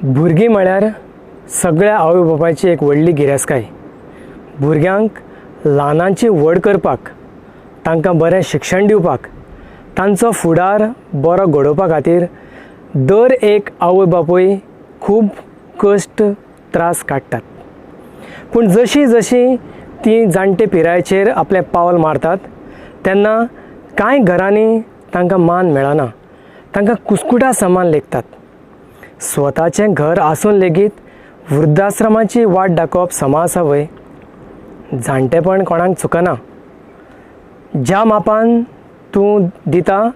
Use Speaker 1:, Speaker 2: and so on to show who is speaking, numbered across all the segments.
Speaker 1: भुरगीं म्हळ्यार सगळ्या आवय बापायची एक व्हडली गिरेस्तकाय. भुरग्यांक ल्हानाचीं व्हड करपाक, तांकां बरें शिक्षण दिवपाक, तांचो फुडार बरो घडोवपा खातीर दर एक आवय बापूय खूब कश्ट त्रास काडटात. पूण जशीं जशीं तीं जाणटे पिरायेचेर आपलें पावल मारतात तेन्ना कांय घरांनी तांकां मान मेळना, तांकां कुस्कुटा समान लेखतात. स्वताचें घर आसून लेगीत वृद्धाश्रमाची वाट दाखोवप समा आसा व्हय? जाणटेपण कोणाक चुकना. ज्या मापान तूं दिता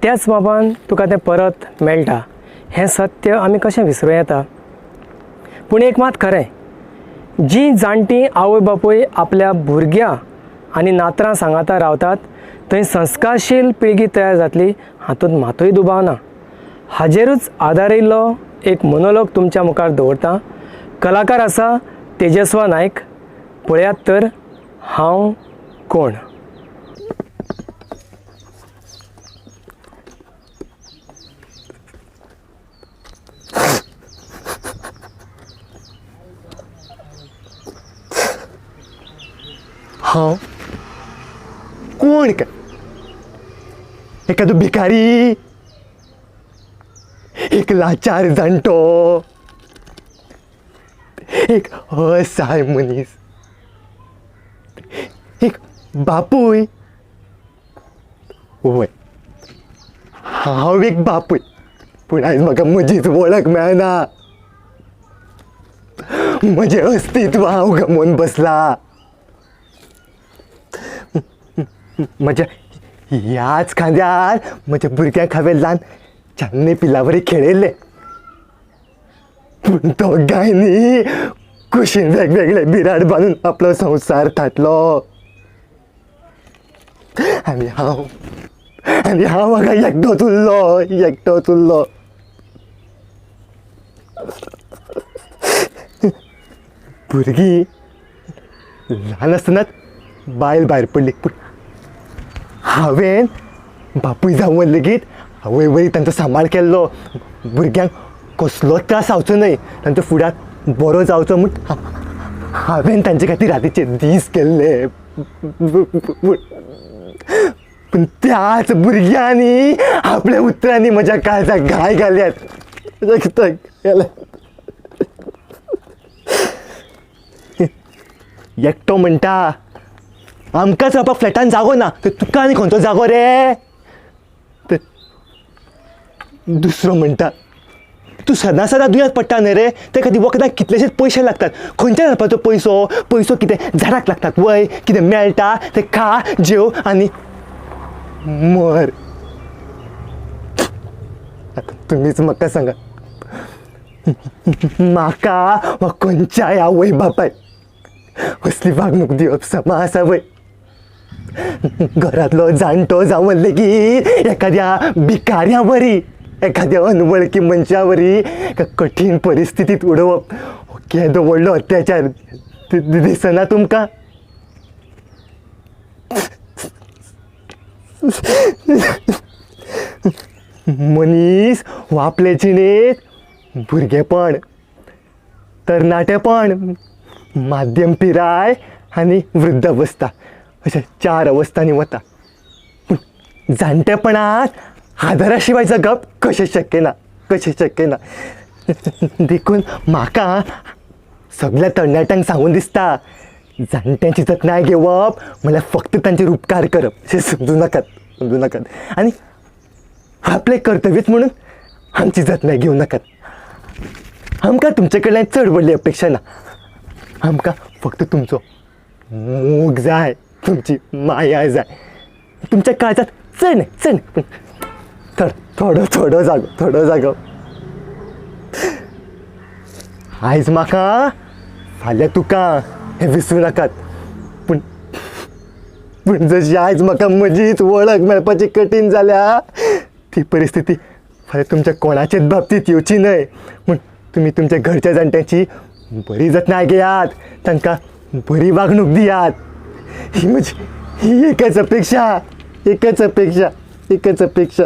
Speaker 1: त्याच मापान तुका तें परत मेळटा हें सत्य आमी कशें विसरूं येता? पूण एक मात खरें, जीं जाणटीं आवय बापूय आपल्या भुरग्यां आनी नातरां सांगाता रावतात थंय संस्कारशील पिळगी तयार जातली हातूंत मातूय दुबाव ना. हाजेरूच आदारिल्लो एक मोनोलॉग तुमच्या मुखार दवरता. कलाकार आसा तेजस्वा नायक. पळयात तर हांव कोण.
Speaker 2: हांव कोण काय? एखादो भिकारी, एक लाचार जाणटो, एक असहाय मनीस, एक बापूय. वय, हांव एक बापूय, पूण आयज म्हाका म्हजीच वळख मेळना. म्हजें अस्तित्व हांव गमोवन बसला. म्हज्या ह्याच खांद्यार म्हज्या भुरग्यांक हांवें ल्हान चान्ने पिलावरी खेळयल्ले, पूण दोगांयनी कुशीन वेगवेगळे बिराड बांदून आपलो संवसार थाटलो. आनी हांव हांगा एकटोच उरलो, एकटोच उरलो. भुरगीं ल्हान आसतनाच बायल भायर पडली, पूण हांवें बापूय जावन लेगीत आवय वरी तांचो सांबाळ केल्लो. भुरग्यांक कसलो त्रास जावचो न्हय, तांचो फुडार बरो जावचो म्हूण हांवें तांचे खातीर रातीचे दीस केल्ले. पूण त्याच भुरग्यांनी आपल्या उतरांनी म्हज्या काळजाक घाय घाल्यात. एकटो म्हणटा आमकांच रावपाक फ्लॅटान जागो ना, तर तुका आनी खंयचो जागो रे? तर दुसरो म्हणटा तूं सदां सदां दुयेंत पडटा न्हय रे, ते खातीर वखदाक कितलेशेच पयशे लागतात. खंयच्यान हाडपाचो पयसो? पयसो कितें झाडाक लागतात वय? कितें मेळटा तें खा, जेव आनी मर. आतां तुमीच म्हाका सांगा, म्हाका वा खंयच्याय आवय बापाय असली वागणूक दिवप समा आसा वय? घरांतलो जाणटो जावन लेगीत एखाद्या भिकाऱ्या वरी, एखाद्या अनवळखी मनशा वरी एका कठीण परिस्थितींत उडोवप हो केदो व्हडलो अत्याचार दिसना तुमकां? मनीस हो आपले जिणेंत भुरगेपण, तरणाटेपण, माध्यम पिराय आनी वृद्ध अवस्था अशा चार अवस्थांनी वता. पूण जाणटेपणांत आदारा शिवाय जगप कशें शक्य ना, कशें शक्य ना. देखून म्हाका सगळ्या तरणाट्यांक सांगून दिसता, जाणट्यांची जतनाय घेवप म्हणल्यार फक्त तांचेर उपकार करप अशें समजूं नाकात, समजूं नाकात. आनी आपलें कर्तव्यच म्हणून आमची जतनाय घेवं नाकात. आमकां तुमचे कडल्यान चड व्हडली अपेक्षा ना, आमकां फक्त तुमचो मोग जाय, तुमची माया जाय. तुमच्या काळजांत चड न्हय, चड न्हय, पूण थोडो थोडो जागो, थोडो जागो. आयज म्हाका, फाल्यां तुका हें विसरूं नाकात. पूण पूण जशी आयज म्हाका म्हजीच वळख मेळपाची कठीण जाल्या, ती परिस्थिती फाल्यां तुमच्या कोणाचेच बाबतींत येवची न्हय म्हूण तुमी तुमच्या घरच्या जाणट्यांची बरी जतनाय घेयात, तांकां बरी वागणूक दियात. ही म्हजी ही एकच अपेक्षा, एकच अपेक्षा, एकच अपेक्षा.